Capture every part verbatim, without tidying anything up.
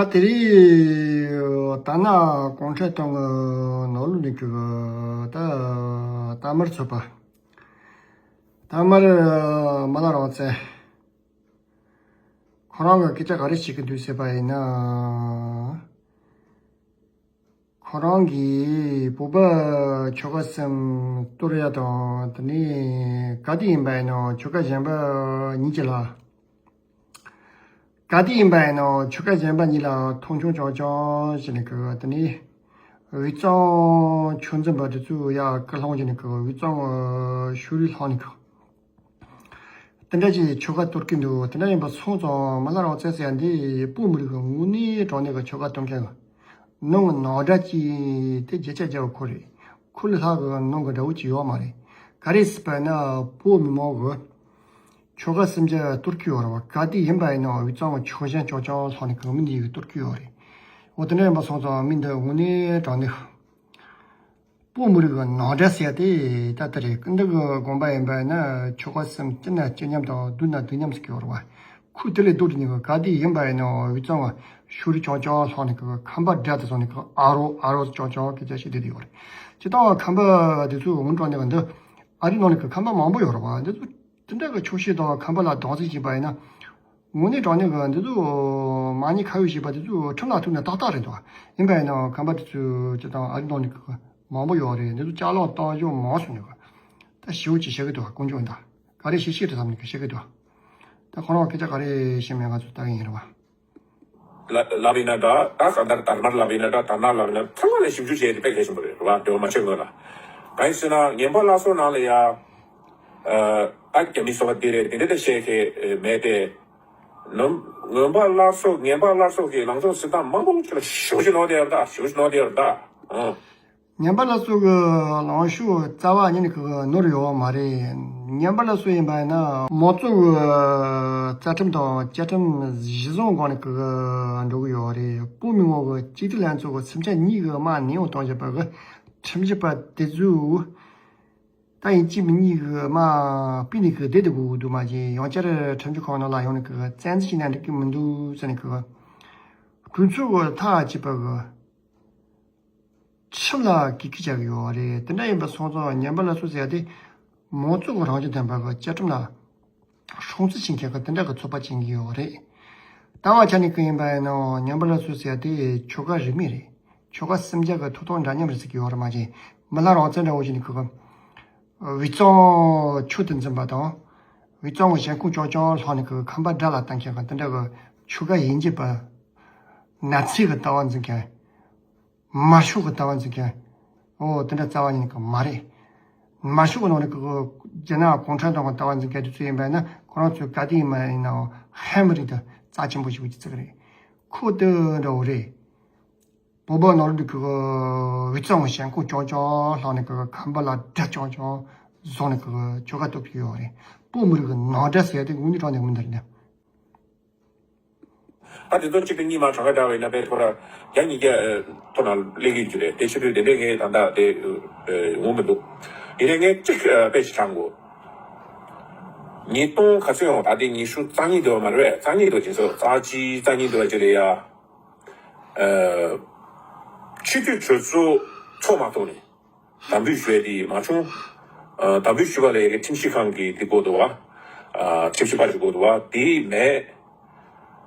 ད་དེ་རིང་ད་ནང་གུང་ཁྲན་ཏང་གི་ནང་ལོགས་ནས་ཀྱི་ད་ད་མར་ཚོགས་པ། ད་མར་མ་ལ་རང་བཙན། ཁོ་རང་གི་སྐད་ཆ་ག་རེ་བཤད་ཀྱི་འདུག་ཟེར་བ་ཡིན་ན། ཁོ་རང་གིས་བོད་པ་ཆོལ་ཁ་གསུམ་གཏོར་ཡ་དང་དེ་ནས་ག་དུས་ཡིན་པ་ཡིན་ནའང་ཆོལ་ཁ་གཞན་པ་གཉིས་ཀྱི་ལ། ག་དུས་ཡིན་པ་ཡིན་ནའང་ཆོལ་ཁ་གཞན་པ་གཉིས་ལ་མཐོང་ཆུང་རྐྱང་རྐྱང་བྱས་ནས་གི་དེ་ནས་དབུས་གཙང་ཆོས་འཛིན་པ་དེ་ཚོ་ཡ་སྐུལ་སློང་བྱས་ནས་གི་དབུས་གཙང་ཕྱོགས་རིས་ལྷག་ནས་གི་དེ་འདྲ་ཅིག་ཆོལ་ཁ་གཏོར་གི་འདུག་དེ་འདྲ་ཡིན་པ་སོང་ཙང་མ་ལ་རང་བཙན་ཟེར་ཡ་འདི་བོད་མི་རིགས་ཀྱི་དངོས་གནས་དྲང་གནས་ཀྱི་ཆོལ་ཁ་གཏོར་མཁན་གྱི་ནང་གི་ནང་དགྲ་ཅིག་དེ་བརྒྱ་ཆ་བརྒྱ་པ་ཁོ་རེད། ཁོ་ལས་ལྷག་གི་ནང་གི་དགྲ་བོ་ཅིག་ཡོད་མ་རེད། ག་རེ་ཟེར་བ་ན་བོད་མི་མང་གི་ཆོལ་ཁ་སུམ་ཅུ་གཏོར་གི་ཡོད་རེད་བ། ག་དུས་ཡིན་པ་ཡིན་ནའང་དབུས་གཙང་གི་ཆོལ་ཁ་གཞན་རྐྱང་རྐྱང་ལྷག་ནས་གི་མི་འདི་ཡིས་གཏོར་གི་ཡོད་རེད། འོ་དེ་འདྲ་ཡིན་པ་སོང་ཙང་མི་འདི་དངོས་གནས་དྲང་གནས། བོད་མི་རིགས་ཀྱི་ནང་དགྲ་ཟེར་ཡ་དེ་ད་ལྟ་རེད། ཀུན་ཏུ་གི་དགོངས་པ་ཡིན་པ་ན་ཆོལ་ཁ་གསུམ་སྐྱིད་ན་སྐྱིད་མཉམ་དང་སྡུག་ན་སྡུག་མཉམ་ཟེར་གྱི་ཡོད་རེད་བ། ཁོས་དེ་ལས་ལྡོག་སྟེ་ནི་ག་དུས་ཡིན་པ་ཡིན་ནའང་དབུས་གཙང་གི་ཕྱོགས་རིས་རྐྱང་རྐྱང་ལྷག་ནས་གི་ཁམས་པ་དགྲ་དེ་ཚོ་ནི་གི་ཨ་རོ་ཨ་རོ་རྐྱང་རྐྱང་སྐད་ཆ་བཤད་བསྡད་ཡོད་རེད། སྤྱིར་བཏང་ཁམས་པ་དེ་ཚོ་འུ་ཀྲང་ནས་གི་འདི་ཨ་རིའི་ནང་ནས་གི་ཁམས་པ་མང་པོ་ཡོད་རེད་བ། འདི་ཚོ་དེ་འདྲ་གི་ཆོག་ཤེས་དང་ཁམས་པ་ལ་སྡང་ཟིག་བྱས་པ་ཡིན་ན། དངོས་གནས་དྲང་གནས་གི་འདི་ཚོ་མ་ཉེས་ཁ་གཡོགས་བྱས་པ་འདི་ཚོ་ཁྲིམས་ལ་ཐུག་ན་ཏག་ཏག་རེད་འདུག་ཡིན་པ་ཡིན་ནའང་ཁམས་པ་འདི་ཚོ་སྤྱིར་བཏང་ཨ་རི་ནང་ནས་གི་མང་པོ་ཡོད་རེད། འདི་ཚོ་ལྕགས་ལམ་བཏང་ཞོར་མང་སོང་ནས་གི་ད་ཞེ་པོ་ཅིག་བཤད་གི་འདུག་དཀོན་མཆོག་ཡིན་ད། ག་རེ་བཤད་ཤེས་རེད་བསམ་ནས་གི་བཤད་གི་འདུག་ད་ཁོ་རང་སྐད་ཆ་ག་རེ་བཤད་མེད་ང་ཚོ་ལྟ་གི་ཡིན་རེད་བ། ལ་ལབ་ཡིན་ན་འདྲ། ད་གང་ལྟར་དར་དམར་ལབ་ཡིན་ན་འདྲ། དར་ནག་ལབ་ཡིན་ན་ཚང་མ་ལ་ཞིབ་འཇུག་བྱས་ཏེ་དཔེ་གལ་ཆེན་པོ་རེད་བ། འབྲེལ་བ་མ་ཆད་སྔོན་ལ། གང་ཡིན་ཟེར་ན་ངན་པ་སླར་གསོ་ནང་ལ་ཡ། ཨ་རྒྱ་མི་སོ་པ་འདི་རེད་དེ་འདྲ་བཤད་མཁན་མེད་དེ། ནམ་ངན་པ་སླར་གསོ་ངན་པ་སླར་གསོ་གི་ལངས་ཕྱོགས་སྲིད་ཐང་མང་པོ་ཅིག་ལ་ཞེ་པོ་ཅིག་ནོར་བསྡད་ཡོད་རེད་ད། ཞེ་པོ་ཅིག་ནོར་བསྡད་ཡོད་རེད་ད། ཨང་། ངན་པ་སླར་གསོ་གི་ལངས་ཕྱོགས་རྩ་བ་ཉིད་ནས་གི་ནོར་ཡོད་མ་རེད། ངན་པ་སླར་གསོ་ཡིན་པ་ཡིན་ན་མང་གཙོ་གི་རྩ་ཁྲིམས་དང་བཅའ་ཁྲིམས་གཞི་བཟུང་སྒང་ནས་གི་འགྲོ་གི་ཡོད་རེད། བོད་མི་མང་གི་སྤྱི་འཐུས་ལྷན་ཚོགས་ཀྱི་སེམས་ཆ་གཉིས་ཀྱི་དམག་ནན་པོ་གཏོང་བཞིན་པ་གི་ཁྲིམས་ཞིབ་པ་དེ་ཚོས་ད་ཡིན་གཅིག་མིན་གཉིས་ཀྱི་དམག་སྤུས་ནས་གི་བསྡད་དེ་དགོས་ཀྱི་འདུག་མ་གཞི་ཡང་བསྐྱར་ཁྲིམས་ཞིབ་ཁང་ནང་ལ་ཡོང་ནས་གི་བཙན་འཛུལ་བྱས་ན་འགྲིག་གི་མི་འདུག་ཟེར་ནས་གི་གྲོས་ཚོགས་ཀྱི་ཐག་བཅད་པ་གི་ཁྲིམས་ལ་གུས་བཀུར་བྱ་གི་ཡོད་རེད། དེ་འདྲ་ཡིན་པ་སོང་ཙང་ངན་པ་སླར་གསོ་ཟེར་ཡ་དེ་མང་གཙོ་གི་རང་བཞིན་ལྡན་པ་གི་བཅའ་ཁྲིམས་ལ་སྲུང་བརྩི་བྱེད་མཁན་གི་དེ་འདྲ་གི་ཚོགས་པ་བྱེད་ཀྱི་ཡོད་རེད། ལྟ་བ་ཆ་ནས་གི་ཡིན་པ་ཡིན་ནའང་ངན་པ་སླར་གསོ་ཟེར་ཡ་དེ་ཆོལ་ཁ་རིས་མེད་རེད། ཆོལ་ཁ་སུམ་བརྒྱ་གི་ཐོབ་ཐང་འདྲ་མཉམ་རེད་ཟེར་གྱི་ཡོད་རེད་མ་གཞི། མི་ལ་རང་བཙན་འདྲ་བོ་ཞིག་ནས་གི་གི་དབུས་གཙང་ཆོས་དེ་འཛིན་པ་དང་། དབུས་གཙང་གི་གཞན་ཁོངས་རྐྱང་རྐྱང་ལྷག་ནས་གི་ཁམས་པ་དགྲ་ལ་བཏང་མཁན་གི་དེ་འདྲ་གི་ཆོལ་ཁ་དབྱེ་འབྱེད་པ། ནག་ཚིག་གི་ལྟ་བ་འཛིན་མཁན། དམར་ཤོག་གི་ལྟ་བ་འཛིན་མཁན། འོ་དེ་འདྲ་རྩ་བ་ཉིད་ནས་གི་མ་རེད། དམར་ཤོག་གི་ནང་ནས་གི་རྒྱ་ནག་གུང་ཁྲན་ཏང་གི་ལྟ་བ་འཛིན་མཁན་དེ་ཚོ་ཡིན་པ་ཡིན་ན་ཁོ་རང་ཚོས་ག་དུས་ཡིན་པ་ཡིན་ནའང་ཧེ་མ་རིགས་དེ་རྩ་ཆེན་པོ་ཞིག་བརྩི་གི་རེད། ཁོ་དེ་འདྲ་བོ་རེད། བོད་པ་ནང་ལོགས་ཀྱི་དབུས་གཙང་གི་གཞན་ཁོངས་རྐྱང་རྐྱང་ལྷག་ནས་གི་ཁམས་པ་ལ་དགྲ་རྐྱང་རྐྱང་བཟུང་ནས་གི་ཆོལ་ཁ་གཏོར་གྱི་ཡོད་རེད། བོད་མི་རིགས་ཀྱི་ནང་དགྲ་ཟེར་ཡ་དེ་དངོས་གནས་དྲང་གནས་མི་འདུག་ནས། ད་དེ་ཚོ་གཅིག་དང་གཉིས་མ་གྲངས་ཀ་བསྒྲགས་པ་ཡིན་ན་དཔེ་ཐོ་ར་བརྒྱ་ཉིས་བརྒྱ་ཐོ་ན་སླེབས་ཀྱི་ཡོད་རེད་དེ། ཕྱི་དྲོས་དེ་འདྲས་ངས་ད་ལྟ་དེ་ངོ་མི་འདུག་ཡིན་ནའི་ངས་གཅིག་དཔེ་ཞིག་དྲངས་དགོས། ཉིས་སྟོང་ག་ཚོད་ཡོང་ད་དེ་ཉི་ཤུ་རྩ་གཉིས་འདུག་མ་རེད་པས། རྩ་གཉིས་འདུག་ཅེས་སོ་རྩ་གཅིག་རྩ་གཉིས་འདུག་ཅེས་རེད་ཡ། ཨ། སྤྱི་འཐུས་གྲོས་ཚོགས་ཚོགས་མ་ཐུབ་ནས་དམ་འབུལ་ཞུ་ཡ་དེ་མ་བྱུང་། ཨ། དམ་འབུལ་ཞུ་བ་ལ་ཡ་གི་ཁྲིམས་ཞིབ་ཁང་གི་དེ་དགོས་འདུག་བ། ཨ། ཁྲིམས་ཞིབ་པ་ཞིག་དགོས་འདུག་བ་དེ་མེད།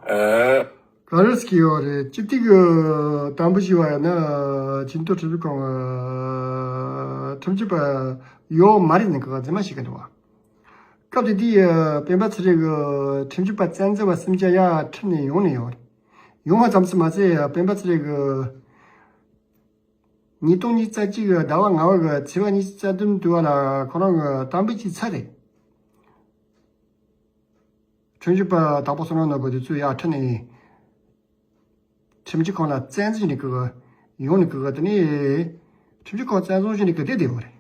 ཨ། ག་རེ་ཟེར་གྱི་ཡོད་རེད། སྤྱི་འཐུས་ཀྱི་དམ་འབུལ་ཞུ་བ་ཡིན་ན་ཆེས་མཐོའི་ཁྲིམས་ཞིབ་ཁང་གི་ཁྲིམས་ཞིབ་པ་ཡོད་མ་རེད་ནས་ག་རྫུན་མ་བཤད་ཀྱི་འདུག་བ། སྐབས་དེ་དུས་སྤེན་པ་ཚེ་རིང་གི་ཁྲིམས་ཞིབ་པ་བཙན་འཛུལ་བ་སུམ་བརྒྱ་ཡར་ཁྲིད་ནས་ཡོང་ནས་ཡོད་རེད། ཡོང་བ་ཙམ་ཞིག་མ་ཟད་སྤེན་པ་ཚེ་རིང་གི་ཉིས་སྟོང་ཉི་ཤུ་རྩ་གཅིག་གི་ཟླ་བ་ལྔ་པ་གི་ཚེས་པ་ཉི་ཤུ་རྩ་བདུན་དུ་བ་ལ་ཁོ་རང་གི་དམ་འབུལ་གྱི་ཚར་རེད། ཁྲིམས་ཞིབ་པ་དྭགས་པོ་བསོད་ནམས་ནོར་བུ་དེ་ཚོས་ཡར་ཁྲིད་ནས་ཁྲིམས་ཞིབ་ཁང་ལ་བཙན་འཛུལ་ནས་གི་ཡོང་ནས་གི་དེ་ནས་ཁྲིམས་ཞིབ་ཁང་བཙན་བཟུང་བྱས་ནས་གི་བསྡད་བསྡད་པ་རེད།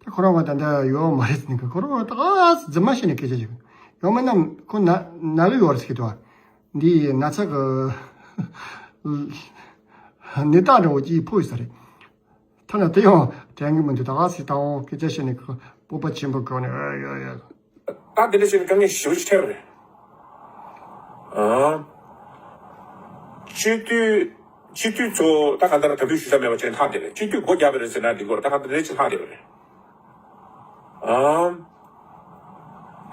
ད་ཁོ་རང་ང་ད་ལྟ་ཡོད་མ་རེད་ཟེར་ནས་གི་ཁོ་རང་ད་ག་སེ་རྫུན་མ་བཤད་ནས་སྐད་ཆ་བཤད། ཡང་མིན་ན་ཁོ་ན་ན་གི་ཡོད་རེད་ཟེར་གི་འདུག་འདི་ན་ཚ་གི་ནད་རྟགས་འདྲ་བོ་ཅིག་ཕོག་ཡོད་ས་རེད། ཐ་ན་དེ་ཡང་དྲན་གི་མི་འདུག་ད་ག་སེ་ད་འོང་སྐད་ཆ་བཤད་ནས་གི་སྤོབས་པ་ཆེན་པོ་གི་ནས་ཨ་ཡོད་ཡོད། ད་དེ་འདྲ་བྱས་ནས་དཀའ་ངལ་ཞེ་པོ་ཅིག་འཕྲད་པ་རེད། ཨང་། སྤྱི་འཐུས་སྤྱི་འཐུས་ཚོ་ད་ག་འདྲ་དམ་འབུལ་ཞུ་ས་མེད་པ་ཅིག་ལྷག་བསྡད་པས། སྤྱི་འཐུས་སྒོ་རྒྱག་པ་རེད་ཟེར་ན་འགྲིག་གི་རེད། ད་ག་འདྲ་རེད་ཅིག་ལྷག་བསྡད་པ་རེད། ཨང་།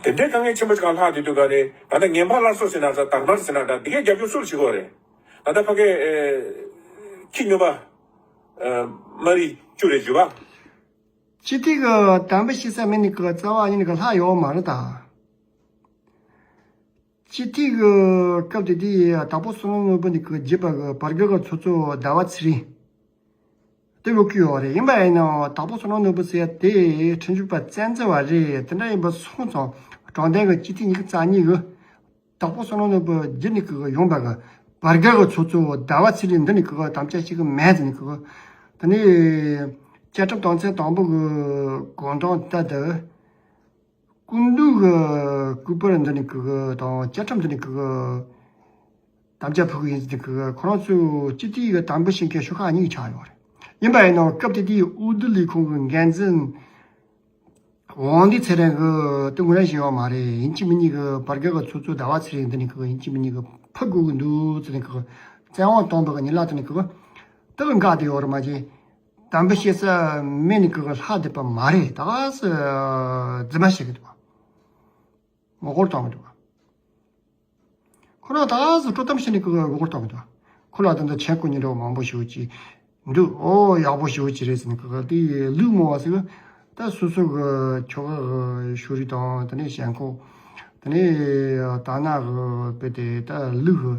དེ་འདྲའི་དཀའ་ངལ་ཆེན་པོ་ཞིག་ལ་ལྷག་བསྡད་དུས་ག་རེད། ད་ལྟ་ངན་པ་སླར་གསོ་ཟེར་ན་འདྲ། དར་དམར་ཟེར་ན་འདྲ། འདི་གའི་རྒྱབ་སྐྱོར་སུ་ལ་བྱེད་དགོས་རེད། ད་ལྟ་ཕ་གའི་ཨེ་ཁྱི་སྨྱོན་པ་ཨེ་དམར་རིགས་བཅུ་རེ་བཅུ་པ། སྤྱི་འཐུས་ཀྱི་དམ་འབུལ་ཞུ་ས་མེད་ནི་གི་རྩ་བ་ཉིད་ནི་གི་ལྷག་ཡོད་མ་རེད་ད། སྤྱི་འཐུས་ཀྱི་སྐབས་དེ་དུས་དྭགས་པོ་བསོད་ནམས་ནོར་བུ་ནི་གི་བརྒྱུད་པ་གི་བར་བརྒལ་གྱི་ཚོགས་གཙོ་ཟླ་བ་ཚེ་རིང་དེ་ཡོད་ཀྱི་ཡོད་རེད། ཡིན་པ་ཡིན་ནའང་དྭགས་པོ་བསོད་ནམས་ནོར་བུ་ཟེར་ཡ་དེ་ཁྲིམས་ཞིབ་པ་བཙན་འཛུལ་བ་རེད། དེ་འདྲ་ཡིན་པ་སོང་ཙང་དྲང་བདེན་གྱི་སྤྱི་འཐུས་ཉི་ཤུ་རྩ་གཉིས་གི་དྭགས་པོ་བསོད་ནམས་ནོར་བུ་བརྒྱུད་ནི་གི་ཡོང་པ་གི་བར་བརྒལ་གྱི་ཚོགས་གཙོ་ཟླ་བ་ཚེ་རིང་འདི་ནི་གི་དམ་བཅའ་བྱེད་གི་མེད་ཟེར་ནི་གི། དེ་ནས་བཅའ་ཁྲིམས་དོན་ཚན་དང་པོ་གི་དགོངས་དོན་ལྟར་དུ། སྐུ་མདུན་གྱི་སྐུ་པར་འདི་ནི་གི་དང་བཅའ་ཁྲིམས་འདི་ནི་གི་དམ་བཅའ་ཕུལ་གི་ཡིན་ཟེར་ནི་གི། ཁོ་རང་ཚོའི་སྤྱི་འཐུས་ཀྱི་དམ་འབུལ་བྱེད་མཁན་ཤོག་ཁག་གཉིས་ཆགས་ཡོད་རེད། ཡིན་པ་ཡིན་ནའང་སྐབས་དེ་དུས་འོས་བསྡུ་ལས་ཁུངས་ཀྱི་འགན་འཛིན་དབང་འདུས་ཚེ་རིང་གིས་དེ་ངོས་ལེན་བྱས་ཡོད་མ་རེད། ཡིན་གཅིག་མིན་གཉིས་ཀྱི་བར་བརྒལ་གྱི་ཚོགས་གཙོ་ཟླ་བ་ཚེ་རིང་འདི་ནི་གི་ཡིན་གཅིག་མིན་གཉིས་ཀྱི་ཕུད་དགོས་ཀྱི་འདུག་ཟེར་ནི་གི་བཙན་དབང་བཏང་བའི་གི་ཉིན་ལ་དེ་ནི་གི་དེ་གི་འགག་བསྡད་ཡོད་རེད་མ་གཞི། དམ་འབུལ་བྱེད་ས་མེད་ནི་གི་ལྷག་བསྡད་པ་མ་རེད། ད་ག་སེ་རྫུན་མ་བཤད་གི་འདུག་བ། ངོ་རྒོལ་གཏོང་གི་འདུག་བ། ཁོ་རང་ད་ག་སེ་དཀྲོག་གཏམ་བཤད་ནི་གི་ངོ་རྒོལ་གཏོང་གི་འདུག་བ། ཁོ་ལ་ད་ལྟ་མཆན་བཀོད་ཉེན་རོགས་མང་པོ་ཞིག་ཅིག་འདུག་ཨོ་ཡག་པོ་ཞིག་ཅིག་རེད་ཟེར་ནི་གི་དེ་ལུག་མོ་བ་ཟེར་གི། ད་སོ་སོ་གི་ཁྱོ་ག་གི་ཤོ་རི་དང་དེ་ནས་ཞེན་ཁོག་དེ་ནས་ད་ན་གི་དཔེ་དེ་ད་ལུག་གི་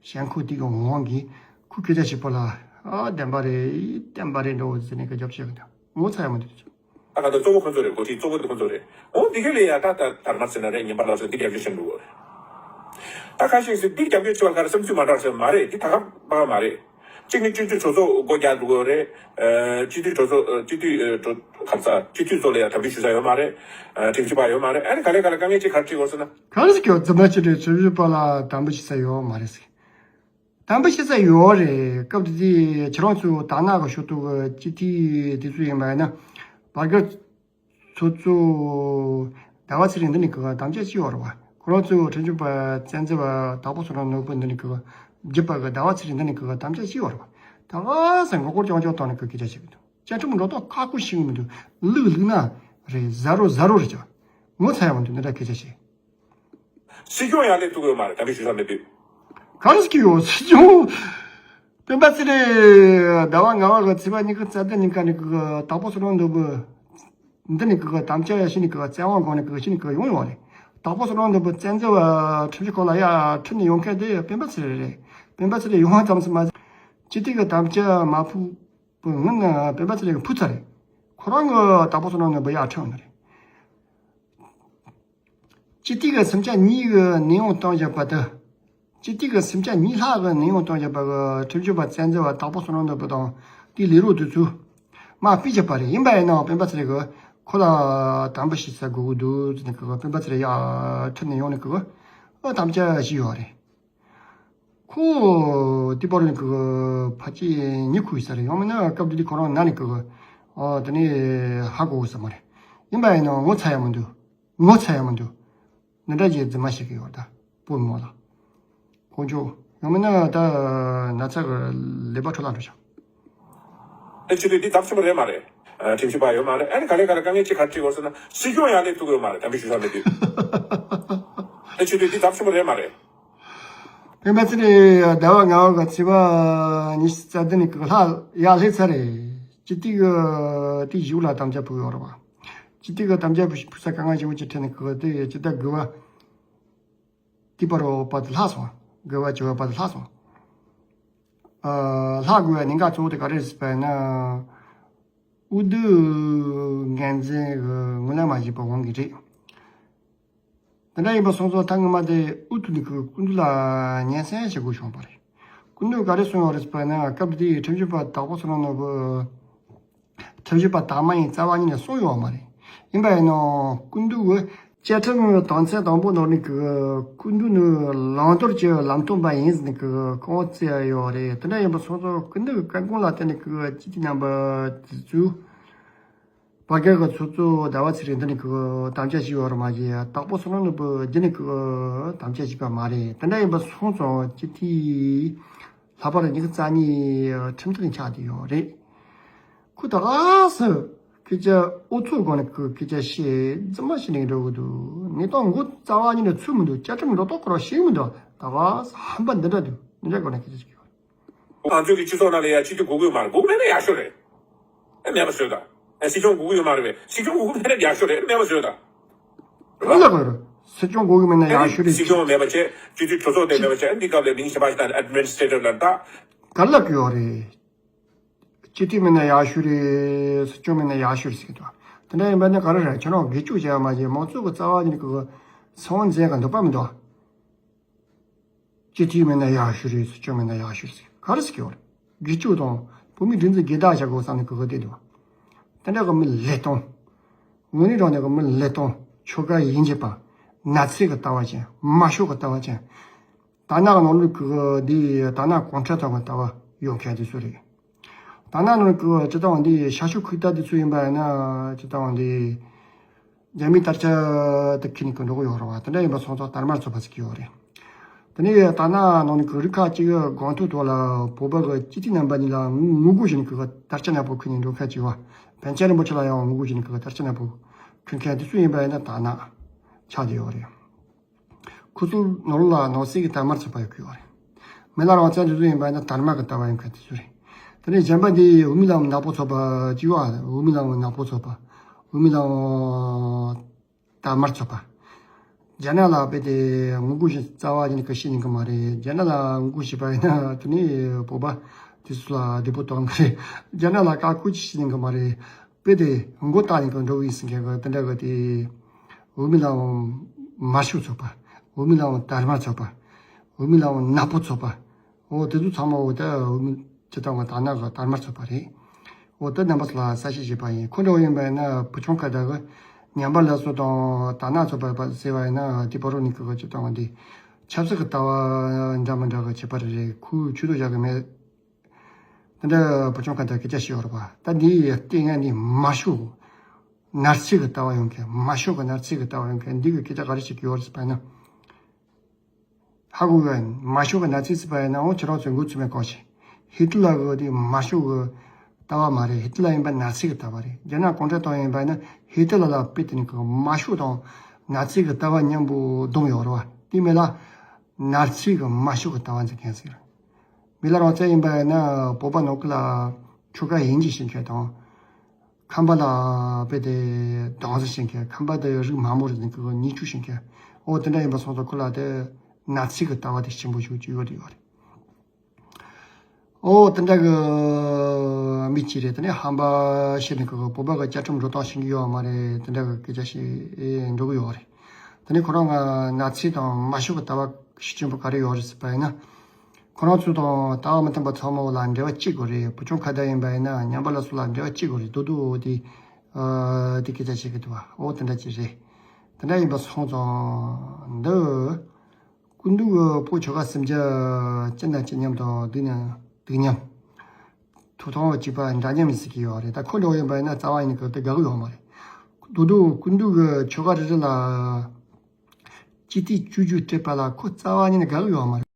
ཞེན་ཁོག་དེ་གི་འོང་གི། ཁོ་སྐད་ཆ་ཞིག་པོ་ལ་ཨ་བདེན་པ་རེད། བདེན་པ་རེད་འགྲོ་ཟེར་ནས་སྐད་ཆ་བཤད་གི་འདུག་ངོ་ཚ་ཡ་མི་འདུག་ད་ག་ད་གཙོ་བོ་ཁོ་ཚོ་རེད། འགོ་ཁྲིད་གཙོ་བོ་དེ་ཁོ་ཚོ་རེད། འོ་འདི་ག་ལས་ཡ་ད་ད་དར་དམར་ཟེར་ན་རེད། ངན་པ་སླར་གསོ་འདི་རྒྱབ་སྐྱོར་བྱེད་འགྲོ་གི་རེད། ད་ཁ་ཤས་ཟེར་འདི་རྒྱབ་སྐྱོར་བྱེད་པ་ག་རེ་བསམ་ཚུལ་མ་འདྲ་ཟེར་མ་རེད། འདི་ད་ག་པ་མ་རེད། གཅིག་ནི་སྤྱི་འཐུས་གྲོས་ཚོགས་སྒོ་རྒྱག་འགྲོ་གི་རེད། ཨ་སྤྱི་འཐུས་གྲོས་ཚོགས་ཨ་སྤྱི་འཐུས་ཨ་གྲོས་ག་རེ་ཟེར་སྤྱི་འཐུས་ཚོ་ལ་ཡ་དམ་འབུལ་ཞུ་ས་ཡོད་མ་རེད། ཨ་ཁྲིམས་ཞིབ་པ་ཡོད་མ་རེད། ཨ་ནི་ག་ལེ་ག་ལེ་དཀའ་ངལ་ཅིག་ག་རེ་འཕྲད་ཡོད་ཟེར་ན། ག་རེ་ཟེར་གྱི་ཡོད། རྫུན་མ་ཅིག་རེད། ཁྲིམས་ཞིབ་པ་ལ་དམ་འབུལ་ཞུ་ས་ཡོད་མ་རེད་ཟེར། དམ་འབུལ་ཞུ་ས་ཡོད་རེད། སྐབས་དེ་དུས་ཁྱེད་རང་ཚོ་དར་ནག་གི་ཤོག་ཐོག་གི་སྤྱི་འཐུས་དེ་ཚོ་ཡིན་པ་ཡིན་ན་བར་བརྒལ་ཚོགས་གཙོ་ཟླ་བ་ཚེ་རིང་འདི་ནི་གི་དམ་བཅའ་བྱས་ཡོད་རེད་བ། ཁོ་རང་ཚོའི་ཁྲིམས་ཞིབ་པ་བཙན་འཛུལ་བ་དྭགས་པོ་བསོད་ནམས་ནོར་བུ་འདི་ནི་གི་བརྒྱུད་པ་གི་ཟླ་བ་ཚེ་རིང་འདི་ནི་གི་དམ་བཅའ་བྱས་ཡོད་རེད་བ། ད་ག་སེ་ངོ་རྒོལ་རྐྱང་རྐྱང་བཏང་ནས་གི་སྐད་ཆ་བཤད་གི་འདུག་བཅའ་ཁྲིམས་འགྲོ་སྟངས་ཁག་པོ་ཞིག་མི་འདུག་ལུག་ལུག་ན་རེད། ཟ་རོ་ཟ་རོ་རེད་ཅག་ངོ་ཚ་ཡ་མི་འདུག་འདི་འདྲ་སྐད་ཆ་བཤད། སྲིད་སྐྱོང་ཡར་སླེབས་ཐུབ་ཀྱི་ཡོད་མ་རེད། དམ་འབུལ་ཞུ་ས་མེད་དུས། ག་རེ་ཟེར་གྱི་ཡོད། སྲིད་སྐྱོང་སྤེན་པ་ཚེ་རིང་ཟླ་བ་ལྔ་པ་གི་ཚེས་པ་ཉི་ཤུ་རྩ་བདུན་ཉིན་ཀ་ནས་གི་དྭགས་པོ་བསོད་ནམས་ནོར་བུ་འདི་ནས་གི་དམ་བཅའ་ཡ་ཤི་ནས་གི་བཙན་དབང་སྒང་ནས་གི་ཤི་ནས་གི་ཡོང་ཡོད་རེད། དྭགས་པོ་བསོད་ནམས་ནོར་བུ་བཙན་འཛུལ་བ་ཁྲིམས་ཞིབ་ཁང་ལ་ཡ་ཁྲིད་ནས་ཡོང་མཁན་དེ་སྤེན་པ་ཚེ་རིང་རེད། སྤེན་པ་ཚེ་རིང་ཡོང་བ་ཙམ་ཟིན་མ་ཟད་སྤྱི་འཐུས་གི་དམ་བཅའ་མ་ཕུལ་བའི་སྔོན་ན་སྤེན་པ་ཚེ་རིང་གི་ཕུལ་ཚར་རེད། ཁོ་རང་གི་དྭགས་པོ་བསོད་ནམས་ནོར་བུ་ཡ་ཁྲིད་ཡོང་ནི་རེད། སྤྱི་འཐུས་ཀྱི་སེམས་ཅན་གཉིས་ཀྱི་ནད་ཡམས་བཏང་བཞག་པ་དེ། སྤྱི་འཐུས་ཀྱི་སེམས་ཅན་གཉིས་ལྷག་གི་ནད་ཡམས་བཏང་བཞག་པ་གི་ཁྲིམས་ཞིབ་པ་བཙན་འཛུལ་བ་དྭགས་པོ་བསོད་ནམས་ནོར་བུ་དང་དེའི་ལས་རོགས་དེ་ཚོས་མར་ཕུད་བཞག་པ་རེད། ཡིན་པ་ཡིན་ནའང་སྤེན་པ་ཚེ་རིང་གིས་ཁོ་ལ་དམ་འབུལ་ཞུ་ས་དགོས་ཀྱི་འདུག་ཟེར་ནས་གི་སྤེན་པ་ཚེ་རིང་ཡར་ཁྲིད་ནས་ཡོང་ནས་གི་ཨ་དམ་བཅའ་བཞེས་ཡོད་རེད། ཁོ་དེ་པར་ནས་གི་ཕལ་ཆེར་ཉི་ཁུག་ཡོད་ས་རེད། ཡང་མིན་ན་སྐབས་དེ་དུས་ཁོ་རང་ན་ནས་གི་ཨ་དེ་ནས་ཧ་གོ་ས་མ་རེད། ཡིན་པ་ཡིན་ནའང་ངོ་ཚ་ཡ་མི་འདུག་ངོ་ཚ་ཡ་མི་འདུག་འདི་འདྲ་ཅིག་རྫུན་མ་བཤད་གི་ཡོད་ད། བུ་མོ་ལ། དཀོན་མཆོག་ཡང་མིན་ན་ད་ན་ཚ་གི་ལས་པ་འཕྲོ་བརླག་འགྲོ་ཤག་ཨེ་སྤྱི་འཐུས་འདི་ཚབས་ཆེན་པོ་རེད་མ་རེད། ཨ་ཁྲིམས་ཞིབ་པ་ཡོད་མ་རེད། ཨ་ནི་ག་ལེ་ག་ལེ་དཀའ་ངལ་ཅིག་ག་རེ་འཕྲད་ཡོད་ཟེར་ན་སྲིད་སྐྱོང་ཡར་སླེབས་ཐུབ་ཀྱི་ཡོད་མ་རེད། དམ་འབུལ་ཞུ་ས་མེད་དུས། ཨེ་སྤྱི་འཐུས་འདི་ཚབས་ཆེན་པོ་རེད་མ་རེད། སྤེན་པ་ཚེ་རིང་ཟླ་བ་ལྔ་པ་གི་ཚེས་པ་ཉི་ཤུ་རྩ་བདུན་ནས་གི་ལྷག་ཡར་སླེབས་ཚར་རེད། སྤྱི་འཐུས་གི་དེ་གཞུག་ལ་དམ་བཅའ་ཕུལ་ཡོད་རེད་བ། སྤྱི་འཐུས་གི་དམ་བཅའ་ཕུལ་ས་དཀའ་ངལ་ཆེན་པོ་ཅིག་འཕྲད་ནས་གི་དེ་སྤྱི་ཟླ་དགུ་པ་དེ་བར་བ་དེ་ལྷག་སོང་། དགུ་པ་བཅུ་པ་བར་དེ་ལྷག་སོང་། ཨ་ལྷག་དགོས་པའི་གནད་འགག་གཙོ་བོ་དེ་ག་རེ་རེད་ཟེར་བ་ཡིན་ན། འོས་བསྡུ་འགན་འཛིན་གྱིས་ངོས་ལེན་མ་བྱས་པའི་དབང་གིས་རེད། དེ་འདྲ་ཡིན་པ་སོང་ཙང་ད་སྔོན་མ་དེ་འོས་བསྡུ་ནས་ཁོས་སྐུ་མདུན་ལ་སྙན་སེང་བྱེད་དགོས་བྱུང་བ་རེད། སྐུ་མདུན་ག་རེ་གསུངས་ཡོད་རེད་ཟེར་བ་ན། སྐབས་དེའི་ཁྲིམས་ཞིབ་པ་དྭགས་པོ་བསོད་ནམས་ནོར་བུ། ཁྲིམས་ཞིབ་པ་དག་མ་ཡིན་རྩ་བ་ཉིད་ནས་གསུངས་ཡོད་མ་རེད། ཡིན་པ་ཡིན་ནའང་སྐུ་མདུན་གྱིས་བཅའ་ཁྲིམས་དོན་ཚན་དང་པོ་ནང་ནས་ཀྱི་སྐུ་མདུན་ནི་བླང་དོར་གྱི་ལམ་སྟོན་པ་ཡིན་ཟེར་ནས་ཀྱི་བཀའ་བསྩལ་ཡོད་རེད། དེ་འདྲ་ཡིན་པ་སོང་ཙང་སྐུ་མདུན་གྱི་བཀའ་དགོངས་ལ་བརྟེན་ནས་ཀྱི་སྤྱི་འཐུས་རྣམ་པ་དེ་ཚོས། བར་བརྒལ་གྱི་ཚོགས་གཙོ་ཟླ་བ་ཚེ་རིང་འདི་ནས་ཀྱི་དམ་བཅའ་བཞེས་ཡོད་རེད་མ་གཞི། དྭགས་པོ་བསོད་ནམས་ནོར་བུ་འདི་ནས་ཀྱི་དམ་བཅའ་བཞེས་པ་མ་རེད། དེ་འདྲ་ཡིན་པ་སོང་ཙང་སྤྱི་འཐུས་ ལྷག་པར་ཉི་ཤུ་རྩ་གཉིས་ཁྲིམས་ཐག་ཆགས་བསྡད་ཡོད་རེད། ཁོ་ད་ག་སེ་སྐད་ཆ་ཨུ་ཚུགས་སྒོ་ནས་ཁོས་སྐད་ཆ་བཤད་རྫུན་མ་བཤད་ནས་འགྲོ་གི་འདུག་གནས་སྟངས་མགོ་རྩ་བ་ཉིད་ནས་ཚུད་མི་འདུག་བཅའ་ཁྲིམས་སྒྲོ་འདོགས་ཁོ་རང་ཞིག་མི་འདུག་ད་ག་སེ་ཧམ་པ་འདི་འདྲ་འདུག་འདི་འདྲ་སྒོ་ནས་སྐད་ཆ་བཤད་ཀྱི་ཡོད། ང་ཚོའི་གི་སྤྱི་ཚོགས་ནང་ལ་ཡ་སྤྱི་འཐུས་དགོས་ཀྱི་མ་རེད། དགོས་མེད་ན་ཡག་ཤོས་རེད། ཨེ་མེད་པ་བཟོས་དང་། ཨེ་སྲིད་སྐྱོང་དགོས་ཀྱི་ཡོད་མ་རེད་པས། སྲིད་སྐྱོང་དགོས་ཀྱི་མེད་ན་ཡག་ཤོས་རེད། ཨེ་མེད་པ་བཟོས་དང་། ཨ་ལ་གོ་རེད། སྲིད་སྐྱོང་དགོས་ཀྱི་མེད་ན་ཡག་ཤོས་རེད། སྲིད་སྐྱོང་མེད་པ་བྱས། སྤྱི་འཐུས་གྲོས་ཚོགས་དེ་མེད་པ་བྱས། འདི་སྐབས་ལ་མིང་ཞིག་པ་ཞིག་དང་ཨེཌ་མི་ནི་སི་ཊྲེ་ཊར་ལ་ད། ག་ལབ་ཀྱི་ཡོད་རེད། སྤྱི་འཐུས་མེད་ན་ཡག་ཤོས་རེད། སྲིད་སྐྱོང་མེད་ན་ཡག་ཤོས་རེད་ཟེར་གྱི་འདུག་དེ་འདྲ་ཡིན་པ་ནི་ག་རེ་རེད། ཁྱེད་རང་སྒེར་གཅོད་བྱས་པ་མ་བྱས་མང་ཚོགས་ཀྱི་རྩ་བ་ཉིད་ཀྱི་སེམས་འཛིན་ག་འདོད་པ་མི་འདུག་སྤྱི་འཐུས་མེད་ན་ཡག་ཤོས་རེད། སྲིད་སྐྱོང་མེད་ན་ཡག་ཤོས་རེད་ཟེར་ག་རེ་ཟེར་གྱི་ཡོད་རེད། སྒེར་གཅོད་དང་བོད་མིའི་སྒྲིག་འཛུགས་སྒེར་བདག་བྱ་དགོས་བསམ་ནས་གི་གི་བསྡད་འདུག་དེ་འདྲ་གི་མི་ལས་སྟོང་། དངོས་གནས་དྲང་གནས་གི་མི་ལས་སྟོང་། ཆོལ་ཁ་དབྱེ་འབྱེད་པ། ནག་ཚིག་གི་ལྟ་བ་ཅན། དམར་ཤོག་གི་ལྟ་བ་ཅན། དར་ནག་ནང་ལོགས་གི་འདི་དར་ནག་གོང་ཁྲ་ཐོག་གི་ལྟ་བ་ཡོད་མཁན་དེ་ཚོ་རེད། དར་ནག་ནང་གི་སྤྱི་བཏང་འདི་ཤར་ཕྱོགས་ཁུལ་ལྟ་དེ་ཚོ་ཡིན་པ་ཡིན་ན་སྤྱི་བཏང་འདི། རྒྱ་མིའི་དར་ཆ་དེ་ཁྱེར་ནས་ཀྱི་འགྲོ་གི་ཡོད་རེད་བ། དེ་འདྲ་ཡིན་པ་སོང་ཙང་དར་དམར་ཚོགས་པ་ཟེར་གྱི་ཡོད་རེད། དེ་ནས་དར་ནག་ནང་ནས་ཀྱི་རིགས་ཁག་ཅིག་གི་སྒང་ཐོག་ཐོག་ལ་བོད་པ་གི་སྤྱི་འཐུས་རྣམ་པ་གཉིས་ལ་ངོ་རྒོལ་བྱས་ནས་ཀྱི་དར་ཆ་ནག་པོ་ཁྱེར་ནས་འགྲོ་མཁན་ཅིག་བ། པཎ་ཆེན་རིན་པོ་ཆེ་ལ་ཡང་ངོ་རྒོལ་བྱས་ནས་ཀྱི་དར་ཆ་ནག་པོ་ཁྱེར་མཁན་དེ་ཚོ་ཡིན་པ་ཡིན་ན་དར་ནག་ཆགས་བསྡད་ཡོད་རེད། ཁོ་ཚོ་ནང་ལོགས་ལ་ནང་སྲིད་ཀྱི་དར་དམར་ཚོགས་པ་ཡོད་ཀྱི་ཡོད་རེད། མི་ལ་རང་བཙན་དེ་ཚོ་ཡིན་པ་ཡིན་ན་དར་དམར་གྱི་ལྟ་བ་ཡོད་མཁན་དེ་ཚོ་རེད། དེ་ནས་གཞན་པ་འདི་འོས་མི་ལག་ནག་པོ་ཚོགས་པ་ཅིག་ཡོད་ཨ། འོས་མི་ལག་ནག་པོ་ཚོགས་པ། འོས་མི་ལག་དར་དམར་ཚོགས་པ། རྒྱ་ནག་ལ་དཔེ་དེ་ངོ་རྒོལ་ཞིག་རྩ་བ་ཉིད་ནས་ཀྱི་བྱེད་ཉན་གི་མ་རེད། རྒྱ་ནག་ལ་ངོ་རྒོལ་བྱས་པ་ཡིན་ན་དེ་ནས་བོད་པ་དེ་ཚོ་ལ་བདེ་པོ་གཏོང་གི་རེད། རྒྱ་ནག་ལ་བཀའ་བཀོད་ཅིག་བྱེད་ཉན་གི་མ་རེད། དཔེ་དེ་མགོ་བཏགས་ནས་ཀྱི་འགྲོ་གི་ཡིན་ཟེར་མཁན་གྱི་དེ་འདྲ་གི་དེ། འོས་མི་ལག་དམར་ཤོག་ཚོགས་པ། འོས་མི་ལག་དར་དམར་ཚོགས་པ། འོས་མི་ལག་ནག་པོ་ཚོགས་པ། འོ་དེ་ཚོ་ཚང་མ་འོ་ད་འོས་མི་སྤྱི་བཏང་གི་དར་ནག་གི་དར་དམར་ཚོགས་པ་རེད། འོ་ད་རྣམ་པ་ཚོ་ལ་གསལ་བཤད་བྱས་པ་ཡིན། ཁོ་འདྲ་བོ་ཡིན་པ་ཡིན་ན་བུ་ཆུང་ཁ་བརྡ་གི་ཉམས་པ་སླར་གསོ་དང་དར་ནག་ཚོགས་པ་ཟེར་བ་ཡིན་ན་དེ་བར་རོ་ནི་གི་སྤྱི་བཏང་གི་འདི་ཆབ་སྲིད་ཀྱི་ལྟ་བ་འདྲ་མི་འདྲ་གི་ཁྱད་པར་རེད། ཁོས་ཆོས་དོ་བཞག་གི་མེད། དེ་འདྲ་བུ་ཆུང་ཁ་བརྡ་སྐད་ཆ་བཤད་ཡོད་རེད་པ། ད་འདི་ཡི་ལྟས་ངན་འདི་དམར་ཤོག་ནག་ཚིག་གི་ལྟ་བ་ཡོང་མཁན། དམར་ཤོག་གི་ནག་ཚིག་གི་ལྟ་བ་ཡོང་མཁན་འདི་གི་སྐད་ཆ་ག་རེ་བཤད་ཀྱི་ཡོད་རེད་ཟེར་བ་ཡིན་ན། ཧ་གོ་གི། དམར་ཤོག་གི་ནག་ཚིག་ཟེར་བ་ཡིན་ན་འོ་ཁྱེད་རང་ཚོས་འགོ་ཚུགས་མེད་ཀོ་ཞིག་ཧི་ཏི་ལ་གི་དེ་དམར་ཤོག་གི་ལྟ་བ་མ་རེད། ཧི་ཏི་ལ་ཡིན་པ་ནག་ཚིག་གི་ལྟ་བ་རེད། རྒྱ་ནག་གུང་ཁྲན་ཏང་ཡིན་པ་ཡིན་ན་ཧི་ཏི་ལ་ལ་དཔེ་དེ་ནི་གི་དམར་ཤོག་དང་ནག་ཚིག་གི་ལྟ་བ་མཉམ་པོ་བསྡོམས་ཡོད་རེད་བ། དེ་མིན་ལ་ནག་ཚིག་གི་དམར་ཤོག་གི་ལྟ་བ་འཛིན་མཁན་ཟེར། མི་ལ་རང་བཙན་ཡིན་པ་ཡིན་ན་བོད་པ་ནང་ཁུལ་ལ་ཆོལ་ཁ་དབྱེ་འབྱེད་བྱེད་མཁན་དང་། ཁམས་པ་ལ་དཔེ་དེ་སྡང་ཟིག་བྱེད་མཁན། ཁམས་པ་དེ་རིགས་དམའ་མོ་རེད་ཟེར་མཁན་གི་བརྙས་བཅོས་བྱེད་མཁན། འོ་དེ་འདྲ་ཡིན་པ་སོང་ཙང་ཁོ་ལ་དེ་ནག་ཚིག་གི་ལྟ་བ་དེ་ཆེན་པོ་ཞིག་ཅིག་ཡོད་དེ་ཡོད་རེད། ཨོ་དེ་འདྲ་གི་མི་གཅིག་རེད། དེ་ནས་ཧམ་པ་བཤད་ནས་གི་བོད་པ་གི་བཅའ་ཁྲིམས་འགྲོ་སྟངས་ཤེས་ཀྱི་ཡོད་མ་རེད། དེ་འདྲ་གི་སྐད་ཆ་བཤད་འགྲོ་གི་ཡོད་རེད། དེ་ནས་ཁོ་རང་ང་ནག་ཚིག་དང་དམར་ཤོག་གི་ལྟ་བ་ཤུགས་ཆེན་པོ་ག་རེ་ཡོད་རེད་ཟེར་བ་ཡིན་ན། ཁོ་རང་ཚོ་དང་ལྟ་བ་མི་མཐུན་པ་ཚང་མ་ལ་འབྲེལ་བ་གཅིག་དགོས་རེད། བུ་ཆུང་ཁ་བརྡ་ཡིན་པ་ཡིན་ན་ཉམས་པ་སླར་གསོ་ལ་འབྲེལ་བ་གཅིག་དགོས་རེད། རྡོག་རྡོག་དེ་དེ་སྐད་ཆ་བཤད་གི་འདུག་བ། ཨོ་དེ་འདྲ་ཅིག་རེད། དེ་འདྲ་ཡིན་པ་སོང་ཙང་འདི། སྐུ་མདུན་གྱི་བོད་ཆོལ་ཁ་སེམས་རྒྱ་སྤྱི་ན་སྤྱི་མཉམ་དང་སྡུག་མཉམ་སྡུག་མཉམ། ཐུབ་ཐང་གཅིག་པ་འདྲ་མཉམ་ཡིན་ཟེར་གྱི་ཡོད་རེད། ད་ཁོ་འདྲ་བོ་ཡིན་པ་ཡིན་ན་རྩ་བ་ཡིན་ནི་གི་དེ་དགའ་གི་ཡོད་མ་རེད། རྡོག་རྡོག་སྐུ་མདུན་གྱི་ཆོལ་ཁ་རེ་རེ་ལ་སྤྱི་འཐུས་བཅུ་བཅུ་སྤྲད་པ་ལ་ཁོ་རྩ་བ་ཉིད་ནས་དགའ་གི་ཡོད་མ་རེད།